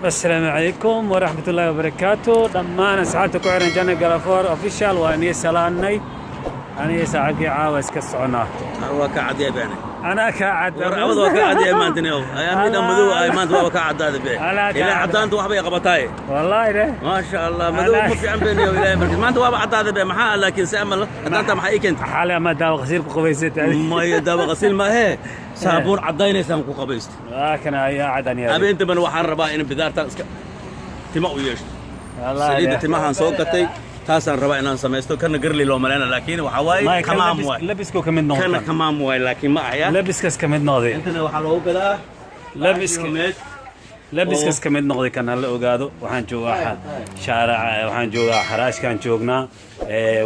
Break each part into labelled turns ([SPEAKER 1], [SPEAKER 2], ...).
[SPEAKER 1] Asalaamu calaykum waraxmat ullaahi wabarakaatu. Dhammaan asxaabta ku xiran Jana Galafoor Official, waa inii salaanay. Aniga saaxiibkii caawa iska soconaa.
[SPEAKER 2] Waa ka cadyahay bane.
[SPEAKER 1] Anaa kaa cad.
[SPEAKER 2] War abad waa ka cadyahay maanta niyow. Ayaamidhan madow ay maanta waa ka caddaada be.
[SPEAKER 1] Anaa kaa
[SPEAKER 2] ilaa
[SPEAKER 1] cad.
[SPEAKER 2] Caddaanta waxbay qabataaye.
[SPEAKER 1] Wallaahi de.
[SPEAKER 2] Maasha Allah, madow ma fiican be niyow. Ilaahay markiis maanta waaba caddaada be. Maxaa laakiin se amal caddaanta maxaa ii keentay?
[SPEAKER 1] Xalay ama daawa qasiil ku qabaysatay?
[SPEAKER 2] Maya, daawa qasiil maahee, saabuun caddaynaysaan ku qabaysta.
[SPEAKER 1] Waa kana ayaa cadan yahay.
[SPEAKER 2] Habeentamana waxaan rabaa in bidaartaan iska tima u yeeshto.
[SPEAKER 1] Wallaahi
[SPEAKER 2] saliidda
[SPEAKER 1] de.
[SPEAKER 2] Timahaan soo gatay, taasaan rabaa inaan samaysto. Kana garli loo malayna, laakiin waxaa waaye
[SPEAKER 1] Maya, kan
[SPEAKER 2] kamaam waay.
[SPEAKER 1] Labiskuu ka mid
[SPEAKER 2] kana
[SPEAKER 1] noqon.
[SPEAKER 2] Kamaam waay, laakiin ma ahya.
[SPEAKER 1] Labiskas ka mid noqday.
[SPEAKER 2] Intana waxaa loogu gadaa
[SPEAKER 1] Labiska.
[SPEAKER 2] meed.
[SPEAKER 1] Labiskas ka mid noqday kan hala ogaado. Waxaan joogaa shaaraca, waxaan joogaa xaraashkaan joognaa.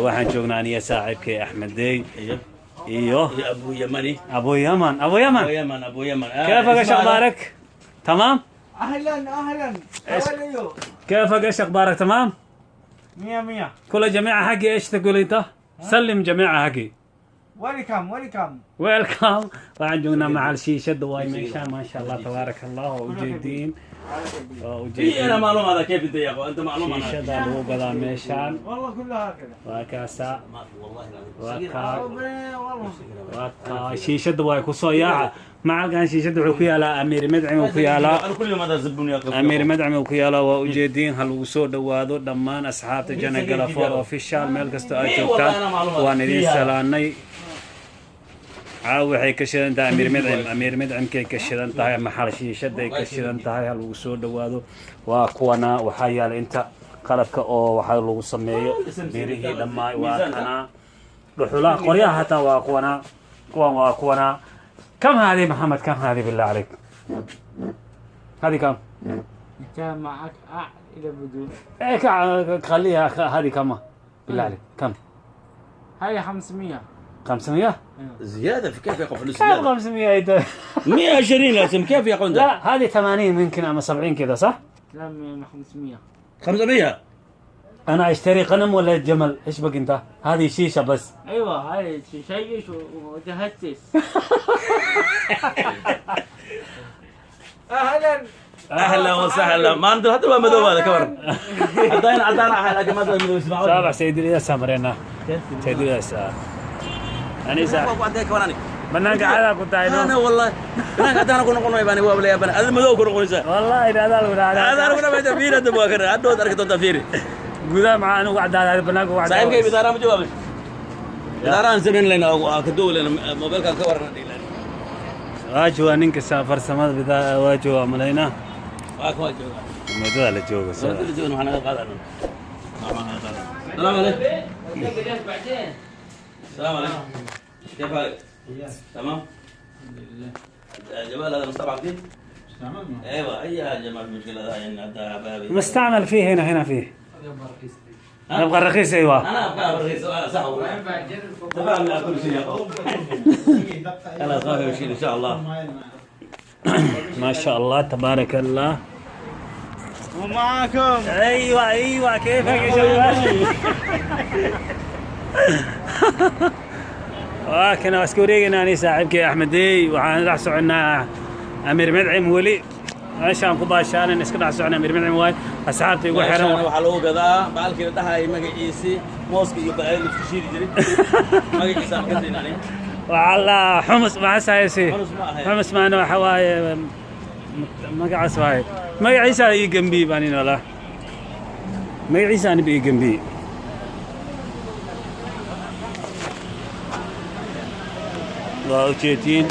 [SPEAKER 1] Waxaan joognaa aniya saaxiibkay Axmed Dey
[SPEAKER 2] iyo
[SPEAKER 1] iyo
[SPEAKER 2] iyo Abu Yamani.
[SPEAKER 1] Abu Yaman, Abu Yaman.
[SPEAKER 2] Abu Yaman, Abu Yaman.
[SPEAKER 1] كيفك؟ ايش اخبارك؟ تمام؟
[SPEAKER 3] اهلا اهلا.
[SPEAKER 1] إيش؟
[SPEAKER 3] How are you?
[SPEAKER 1] كيفك؟ ايش اخبارك؟ تمام؟
[SPEAKER 3] مية مية.
[SPEAKER 1] كل جماعة حقي، ايش تقول انت؟ سلم جماعة حقي.
[SPEAKER 3] Welcome, welcome.
[SPEAKER 1] Welcome. waxaan joognaa macal shiishada waay meeshaan. Maasha Allah, tabaaraka Allah, waa ujeediin, waa
[SPEAKER 2] في
[SPEAKER 1] ujeediin.
[SPEAKER 2] انا معلوم هذا كيف انت يا اخو انت معلوم انا.
[SPEAKER 1] shiishada lagu gadaa meeshaan.
[SPEAKER 3] والله كلها هكذا.
[SPEAKER 1] Waa kaasa.
[SPEAKER 2] ما في والله العظيم.
[SPEAKER 1] Waa kaa.
[SPEAKER 3] والله.
[SPEAKER 1] Waa kaa shiishada waay kusoo yaaca macalkan. Shiishada wuxuu ku yaalaa Amiir Madcim uu ku yaalaa.
[SPEAKER 2] انا كل يوم هذا زبون يا اخو.
[SPEAKER 1] Amiir Madcim uu ku yaalaa, waa ujeediin. Ha lagu soo dhowaado dhammaan asxaabta Jana Galafoor Official meel kasta aad joogtaan. Waan idin salaanay. Caawa waxay ka shidan tahay Amiir Madcim, Amiir Madcimkay ka shidan tahay, maxal shiishaday ka shidan tahay. Ha lagu soo dhowaado. Waa kuwana, waxaa yaala inta qalabka oo waxaa lagu sameeyo birihii dhammaay. Waa kanaa dhuxulaha, qoryaha hataa waa kuwanaa, kuwan waa kuwanaa. كم هذه محمد؟ كم هذه بالله عليك؟ هذه كم؟
[SPEAKER 3] انت معك الى بدون.
[SPEAKER 1] إيه خليها. هذه كم بالله عليك؟ كم؟
[SPEAKER 3] هاي 500.
[SPEAKER 1] 500؟
[SPEAKER 2] زياده في كيف يقف فلوس
[SPEAKER 1] كم؟
[SPEAKER 2] زياده.
[SPEAKER 1] 500 انت.
[SPEAKER 2] 120 لازم، كيف يا اخو انت؟
[SPEAKER 1] لا، هذه 80 يمكن اما 70 كذا، صح؟
[SPEAKER 3] لا، 500.
[SPEAKER 2] 500.
[SPEAKER 1] انا اشتري غنم ولا جمل؟ ايش بك انت؟ هذه شيشه بس.
[SPEAKER 3] ايوه، هاي تشيش وتهسس. اهلا.
[SPEAKER 2] اهلا وسهلا. ما انت هذا مدو، هذا كبر عدانا عدانا لكن ما مدو اسمع.
[SPEAKER 1] سابع سيد الياس مرينا سيد الياس انيسا. بنانka cadaa ku tahay.
[SPEAKER 2] انا والله banaanka haddaan ku noqonayo baan waa la yaabana ada madow ku noqonaysaa.
[SPEAKER 1] Wallahi adaa lagu dhacdaa.
[SPEAKER 2] Adaan ku dhamayta fiiri hadda waa kana hadda waad arki doontaa, fiiri.
[SPEAKER 1] Gudaha maxaa anigu cadaaday, banaanka ugu
[SPEAKER 2] saaxiibkay.
[SPEAKER 1] cadaaday.
[SPEAKER 2] Bidaaraan ma jawaabay, bidaaraan samayn layna ka dow layna mobilkan ka warran dhihi.
[SPEAKER 1] Waa joogaa ninka farsamada bidaa, waa joogaa malaynaa.
[SPEAKER 2] Waa ka waa joogaa.
[SPEAKER 1] Muddada la joogo.
[SPEAKER 2] Sanadii la joogna waxaa naga qaadanaa. السلام عليكم. السلام عليكم، كيف حالك؟ تمام؟ جمال هذا مستبعد فيه؟ ايوه، اي حاجه ما في مشكله يعني حتى حبايبي.
[SPEAKER 1] مستعمل فيه، هنا هنا فيه. نبغى الرخيص، ايوه.
[SPEAKER 2] انا ابغى الرخيص، صح، تفهمنا كل شيء يا اخو، خلاص ما في مشكله ان شاء الله.
[SPEAKER 1] ما شاء الله تبارك الله.
[SPEAKER 3] ومعاكم.
[SPEAKER 1] ايوه، كيفك يا شباب؟ Waa kana, waa iska wareegaynaa ani saaxiibkay Axmedey. Waxaan dhex soconnaa Amiir Madcim weli, meeshaan ku baashaanan iska dhex soconnaa. Amiir Madcim waay asxaabta igu xiran.
[SPEAKER 2] Meeshaan waxaa lagu gadaa baalkii la dhahay magaciisi mooska iyo balaayada la isku shiidi jiray, magaciisa aan ka siin aniga.
[SPEAKER 1] Waxaa la xumus maxaa haysi?
[SPEAKER 2] Xumus ma ahayn.
[SPEAKER 1] Xumus maana, waxa waaye magacaas waaye, magaciisa ii gembi baan walaa, magaciisa aniba ii gembi. Waa ujeediin,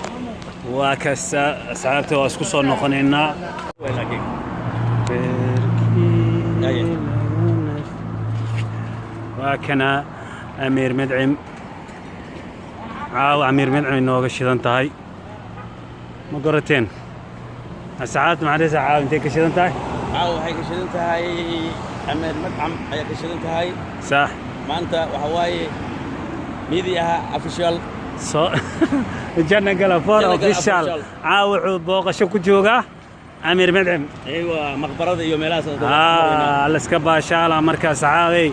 [SPEAKER 1] waa kasta asxaabta, waa isku soo noqonaynaa.
[SPEAKER 2] Laakiin
[SPEAKER 1] Waa kana Amiir Madcim. Caawa Amiir Madcim inooga shidan tahay, ma garateen asxaabta? Maxaa dhehaysaa? Caawa intay ka shidan tahay?
[SPEAKER 2] Caawa waxay ka shidan tahay Ameer Madcam ayay ka shidan tahay.
[SPEAKER 1] Sax.
[SPEAKER 2] Maanta waxa waaye miidiyaha official.
[SPEAKER 1] Soo Janna Galafoor
[SPEAKER 2] Janna Gala
[SPEAKER 1] Official.
[SPEAKER 2] Official.
[SPEAKER 1] Caawa wuxuu booqasho ku joogaa Amiir Madcim.
[SPEAKER 2] Aywa, maqbarada iyo meelahaas.
[SPEAKER 1] Aa la iska baashaala markaa saxaabay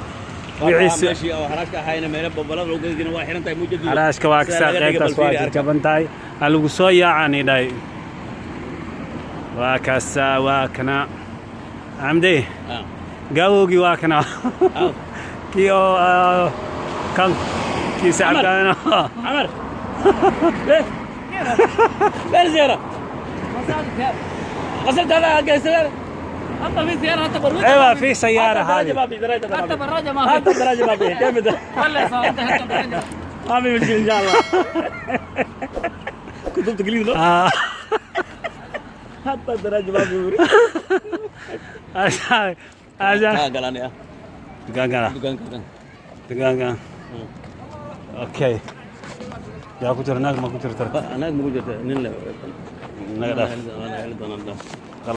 [SPEAKER 1] wixiisa.
[SPEAKER 2] Meeshii oo xaraashka ahayna meelo bobolada lagu gadi jiray waa xiran tahay mujadido.
[SPEAKER 1] Xaraashka waa kasaa, qaybtaas waa jajaban tahay. Ha lagu soo yaacaan idhahay. Waa kaasaa, waa kana. Camde.
[SPEAKER 2] Ah.
[SPEAKER 1] Gaawowgii waa kana.
[SPEAKER 2] Ah.
[SPEAKER 1] Kii oo kan kii sacabkaana.
[SPEAKER 2] عمر، ليه؟ فين السيارة؟ غسلت هذا حق السيارة.
[SPEAKER 3] حتى في سيارة، حتى بروجة.
[SPEAKER 1] ايوه، في سيارة.
[SPEAKER 2] حتى الدراجة
[SPEAKER 1] هذه
[SPEAKER 2] ما في دراجة.
[SPEAKER 3] حتى براجة ما
[SPEAKER 2] حتى
[SPEAKER 3] في.
[SPEAKER 2] الدراجة ما في، كيف ده؟
[SPEAKER 3] ولا صار انت حتى براجة.
[SPEAKER 2] ما في مشكلة ان شاء الله، كنت تقليد له.
[SPEAKER 1] آه.
[SPEAKER 2] حتى الدراجة ما في.
[SPEAKER 1] Asaa asaa.
[SPEAKER 2] ها قال انا
[SPEAKER 1] Dukaankana.
[SPEAKER 2] دكان.
[SPEAKER 1] Dukaankan, okay. Yaa ku jira? Naag ma ku jirta?
[SPEAKER 2] انا مو جرت نين.
[SPEAKER 1] Naga dhaaf.
[SPEAKER 2] انا.